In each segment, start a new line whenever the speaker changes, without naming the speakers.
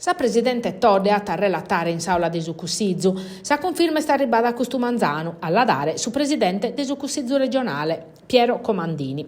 Sa presidente Todde at a relatare in s'àula de su Cussizu. Sa cunfirma est arribbada custu manzanu, a la dare su presidente de su Cussizu regionale, Piero Comandini.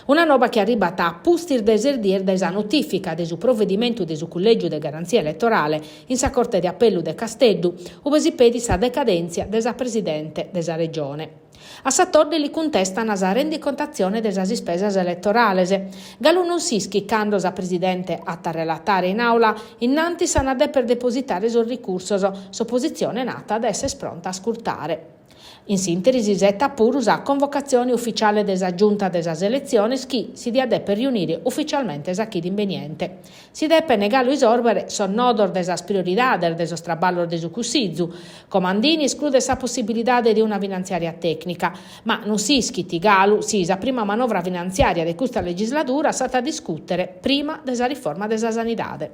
Una noba chi arribat a pustis de ses dies dae sa notìfica de su provedimentu de su Cullègiu de Garantzia Eletorale in sa Corte de Apellu de Casteddu, ue si pedit sa decadèntzia de sa presidente de sa Regione. A sa Todde li cuntestan sa rendicontatzione de sas ispesas eletorales. Galu non s'ischit cando sa presidente at a relatare in àula, in antis s'an a deper depositare sos ricursos, s'opositzione nat de esser pronta a ascurtare. In s'ìnteri s'isetat puru sa convocatzione ufficiale de sa Giunta de sas eletziones chi si diat deper riunire ufficialmente sa chida imbeniente. Si depent galu isòrbere sos nodos de sas prioridades de sos traballos de su Cussizu. Comandini escludet sa possibilidade de una finantziària tècnica, ma non s'ischit galu si sa prima manovra finantziària de custa legisladura s'at a discùtere prima de sa riforma de sa sanidade.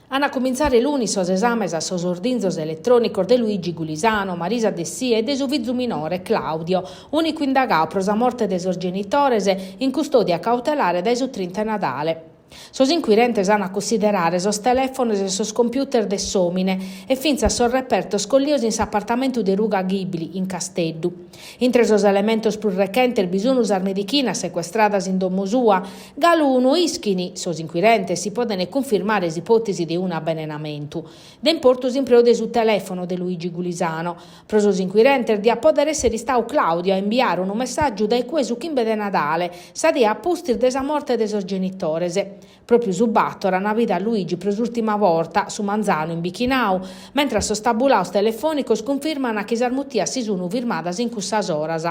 An a cumintzare lunis sos esames a sos ordinzos eletrònicos de Luigi Gulisano, Marisa Dessì e de su fizu minore Claudio, ùnicu indagadu pro sa morte de sos genitores in custòdia cautelare dae su trinta 'e Nadale. Sos incuirentes an a cussiderare sos telèfonos e sos computer de s'òmine e fintzas sos repertos collios in s'apartamentu de Ruga Ghibli, in Casteddu. Intre sos elementos prus rechentes bi sun sas medichinas secuestradas in domo sua. Galu no ischin sos incuirentes si poden cunfirmare s'ipòtesi de unu abenenamentu. De importu s'impreu de su telèfono de Luigi Gulisano. Pro sos incuirentes diat pòdere èssere istadu Claudio a imbiare unu messàgiu dae cue su chimbe de Nadale, sa die a pustis de sa morte de sos genitores. Pròpiu su bator an bidu a Luigi pro s'ùrtima borta, su manzanu in bichinadu, mentras sos tabulados telefònicos cunfirman chi sas mutias si sun firmadas in cussas oras.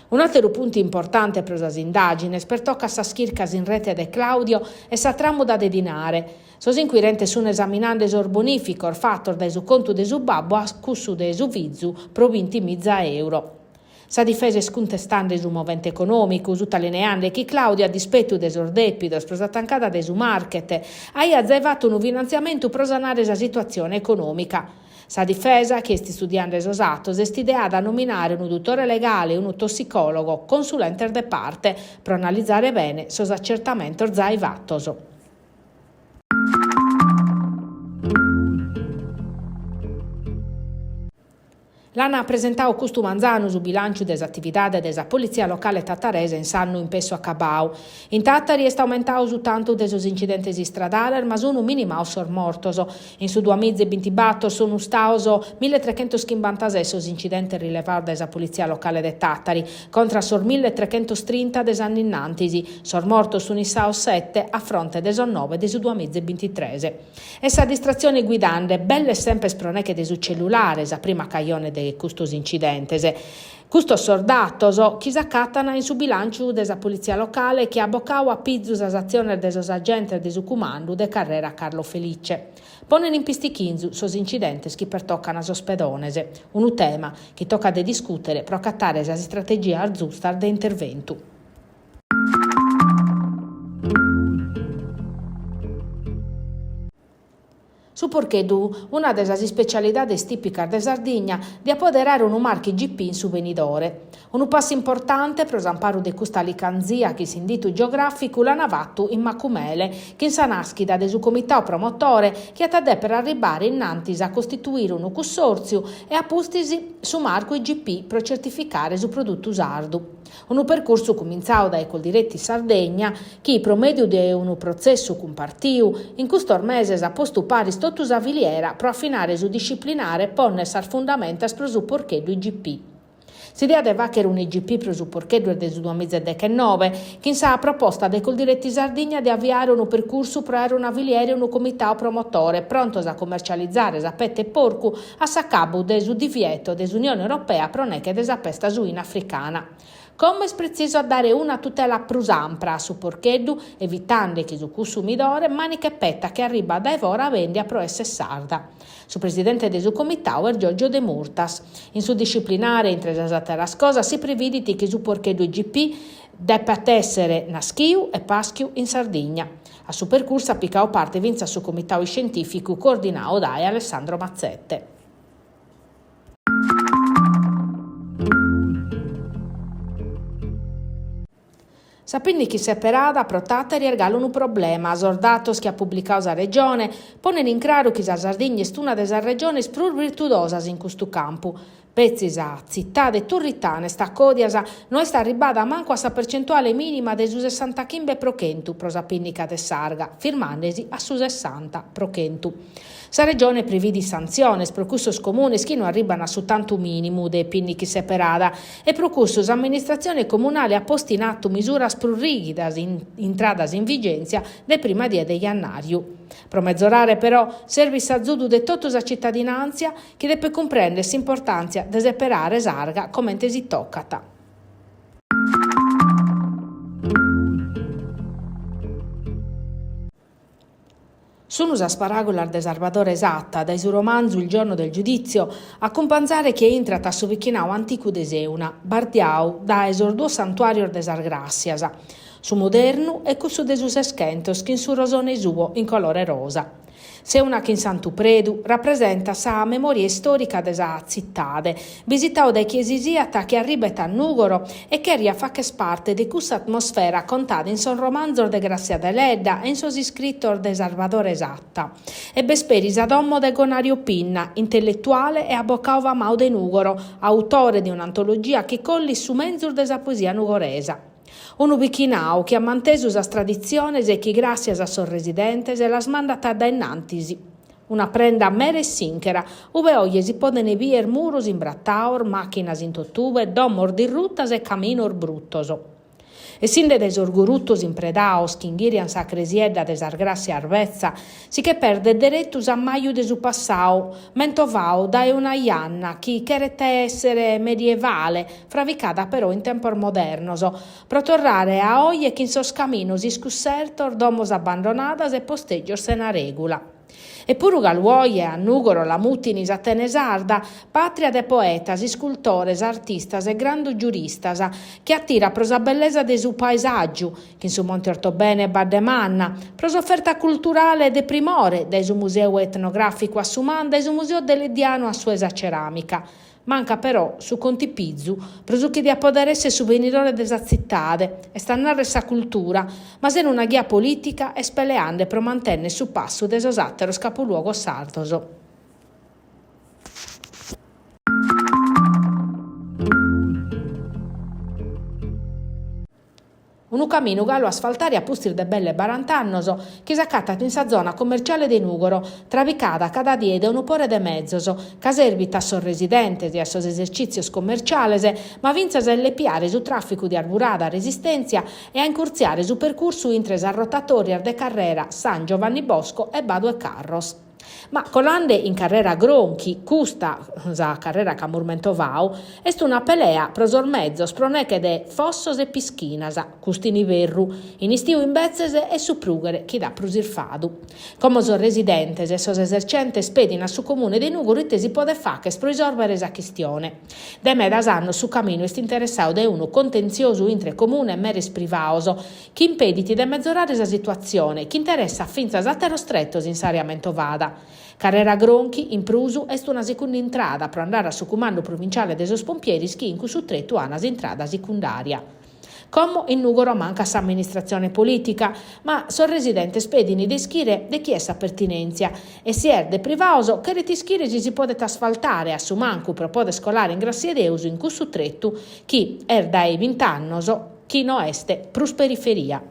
Un'àteru puntu importante pro sas indàgines pertocat sas chircas in rete de Claudio e sa tràmuda de dinare. Sos incuirentes sun esaminande sos bonìficos fatos dae su contu de su babbu a cussu de su fizu pro bintimiza euro. Sa difesa est cuntestande su movente econòmicu, sutalineande chi Claudio, a dispetu de sos dèpidos pro sa tancada de su market, aiat zai fatu unu finantziamentu pro sanare sa situatzione econòmica. Sa difesa, chi est istudiende sos atos, est ideada a nominare unu dutore legale e unu tossicòlogo, consulentes de parte, pro analizare bene sos acertamentos zai fatos. L'an presentadu custu manzanu su bilànciu de s'atividade de sa Politzia Locale tataresa in s'annu in pessu acabadu. In Tàtari est aumentadu su tantu de sos incidentes istradales ma sun minimados sos mortos. In su duamiza e bintibator sun istados milletrechentoschimbantases sos incidentes rilevados dae sa Politzia Locale de Tàtari, contra a sos milletrechentos-trinta de s'annu innantis. Sos mortos sun istados sete a fronte de sos noe de su duamiza e bintitres. E sa distratzione guidande, belle semper pro neche de su cellulare, sa prima cajone de custos incidentes. Custos sos datos chi s'acatan in su bilànciu de sa Politzia Locale chi at bocadu a pizu sas atziones de sos agentes de su cumandu de carrera Carlo Felice. Ponen in pistichinzu sos incidentes chi pertocan sos pedones, unu tema chi tocat de discùtere pro acatare sas istrategias zustas de interventu. Su porcheddu, una de sas ispecialidades tìpicas de Sardigna, diat pòdere àere unu marcu IGP in su benidore. Unu passu importante pro s'amparu de custa licanzia chin s'inditu geogràficu l'ant fatu in Macumele chin sa nàschida de su comitadu promotore chi at a dèpere arribbare in antis a costituire unu cussòrtziu e a pustis su marcu IGP pro certificare su produtu sardu. Unu percursu cumintzadu dae Coldiretti Sardegna chi, pro mèdiu de unu protzessu cumpartiu, in custos meses at postu paris totu sa filiera pro afinare su disciplinare e pònnere sas fundamentas pro su porcheddu IGP. S'idea de fàghere un'IGP pro su porcheddu est de su duamiza e dechenoe, chin sa proposta de Coldiretti Sardigna de aviare unu percursu pro àere una filiera e unu comitadu promotore prontos a commercializare sa peta 'e porcu a s'acabu de su divieto de s'Unione Europea pro neche de sa pesta suina africana. Como est pretzisu a dare una tutela prus ampra a su porcheddu, evitande chi su cussumidore manichet peta chi arribat dae fora bèndia pro èssere sarda. Su presidente de su comitadu est Giorgio Demurtas. In su disciplinare, intre sas àteras cosas, si previdit chi su porcheddu IGP depat èssere naschiu e pàschiu in Sardigna. A su percursu at picadu parte fintzas su comitadu iscientìficu coordinadu dae Alessandro Mazzette. Sa pinnica isseperada pro Tàtari est galu unu problema, sos datos chi at publicadu sa Regione ponent in craru chi sa Sardigna est una de sas regiones prus virtudosas in custu campu. Petzi sa tzitade turritana est a còdias, no est arribbada mancu a sa percentuale mìnima de su sessantachimbe pro chentu pro sa pinnica de s'arga, firmandesi a su sessanta pro chentu. Sa Regione previdit santziones pro cussos comunes chi no arribbant a su tantu mìnimu de pinnica isseperada e pro cussu s'amministratzione comunale at postu in atu misuras prus rìghidas intradas in vigèntzia dae prima die de jannàriu. Pro mezorare però serbit s'azudu de totu sa citadinàntzia chi depet cumprèndere s'importàntzia de seperare s'arga comente si tocat. Sunu sas paràgulas de Sarvadore Satta dae su romanzu Il giorno del giudizio a acumpanzare chie intrat a su bichinau anticu de Seuna, bardiau dae sos duos santuàrios de sas Gràssias, su modernu e cussu de su Seschentos chin su rosone suo in colore rosa. Seuna chin Santu Predu rapresentat sa memòria istòrica de sa tzitade, bisitau dae chie si siat chi arribet a Nùgoro e cherjat fagher parte de cussa atmosfera contada in sos romanzos de Grassia Deledda e in sos iscritos de Sarvadore Satta. E b'est peri sa domo de Gonario Pinna, intelletuale e abocau famau de Nùgoro, autore de un'antologia chi collit su menzus de sa poesia nugoresa. Unu bichinau chi at mantesu sas traditziones e chi gràssias a sos residentes las mandat a dae innantis. Una prenda mera e sìnchera, ube oje si podent bier muros imbrataos, màchinas in totube, domos dirrutas e caminos brutos. Essinde dae sos gurutos impredaos chi inghìriant sa cresiedda de sas Gràssias betza, si che perdet deretu s'ammaju de su passau, mentovau dae una janna chi cheret èssere medievale, fravicada però in tempos modernos, pro torrare a oje chin sos caminos iscussertos, domos abbandonadas e postègios sena règula. E puru galu oje a Nùgoro la mutin s'Atene sarda, pàtria de poetas, iscultores, artistas e grandu giuristas, chi atirat pro sa bellesa de su paesàgiu, chin su Monte Ortobene e Badde Manna, pro s'oferta culturale de primore, dae su Museu Etnogràficu a su MAM, dae su Museu Deleddianu a su 'e sa Ceràmica. Mancat però su contipizu pro su chi diat poder esser su benidore de sa tzitade, est a narrer sa cultura, ma sena una ghia polìtica est peleande pro mantenner su passu de sos àteros capoluogos sardos. Unu caminu galu a asfaltare a pustis de belle barant'annos, chi s'acatat in sa zona commerciale de Nùgoro, trabicada cada die de unu pore de mezos, ca serbit a sos residentes e a sos esercìtzios commerciales, ma fintzas a illepiare su tràficu de arburada Resistèntzia e a incurtziare su percursu intre sas rotatòrias de carrera San Giovanni Bosco e Badu 'e Carros. Ma colande in carrera Gronchi, custa, sa carrera ch'amus mentovau, est una pelea pro sos mezos pro neche de fossos e pischinas, custu in iberru, in istiu imbetzes est su prùghere chi dat prus irfadu. Como sos residentes e sos esercentes pedin a su Comune de Nùgoro ite si podet fagher pro isòrbere sa chistione. De medas annos su caminu est interessau dae unu contentziosu intre Comune e meres privaos, chi impedit de mezorare sa situatzione, chi interessat fintzas àteros tretos in s'àrea mentovada. Carrera Gronchi, in prus, est una secunda intrada pro andare a su Cumandu Provinciale de sos Pompieris chi in cussu tretu an s'intrada sicundària. Como in Nùgoro mancat s'amministratzione polìtica, ma sos residentes pedin de ischire de chie est sa pertinèntzia e si est de privados cherent ischire si si podet asfaltare a su mancu pro poder colare in gràssia 'e Deus in cussu tretu chi est dae bint'annos chi no est prus periferia.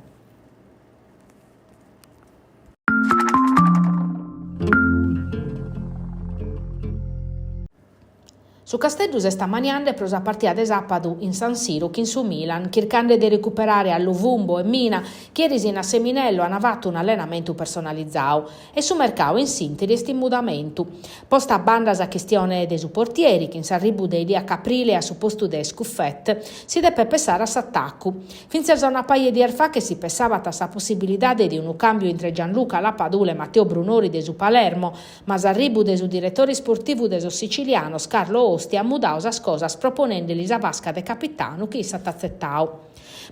Su Casteddu s'est ammaniande pro sa partida de sàpadu in San Siro chin su Milan, chircande de recuperare a Luvumbo e Mina, chi eris in Asseminello an fatu un'allenamentu personalizadu. E su mercadu in s'ìnteri est in mudamentu. Posta a banda sa chistione de su portieri, chin s'arribu de Elia Caprile a su postu de Scuffet, si depet pessare a s'atacu. Fintzas a una paja 'e dies faghet si pessabat a sa possibilidade de unu càmbiu intre Gianluca Lapadula e Matteo Brunori de su Palermo, ma s'arribu de su diretore isportivu de sos sicilianos Carlo Osti at mudadu sas cosas proponende-li sa fasca de capitanu chi isse at atzetadu.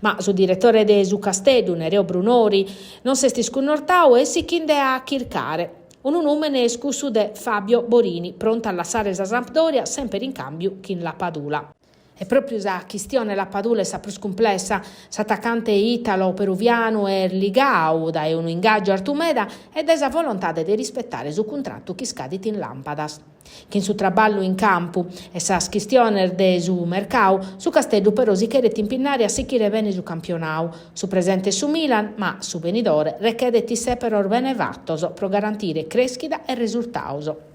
Ma su diretore de su Casteddu, Nereo Brunori, non s'est iscunnortadu e est sichinde a chircare. Unu nùmene est cussu de Fabio Borini, prontu a lassare sa Sampdoria semper in càmbiu chin Lapadula. E pròpriu sa chistione Lapadula est sa prus cumplessa, s'atacante italo-peruvianu est ligadu dae unu ingàgiu artu meda e dae sa volontade de rispetare su cuntratu chi iscadit in làmpadas. Chin su traballu in campu e sas chistiones de su mercadu, su Casteddu però si cheret impinnare a sichire bene su campionadu. Su presente est su Milan, ma su benidore rechedet issèperos bene fatos pro garantire crèschida e resurtados.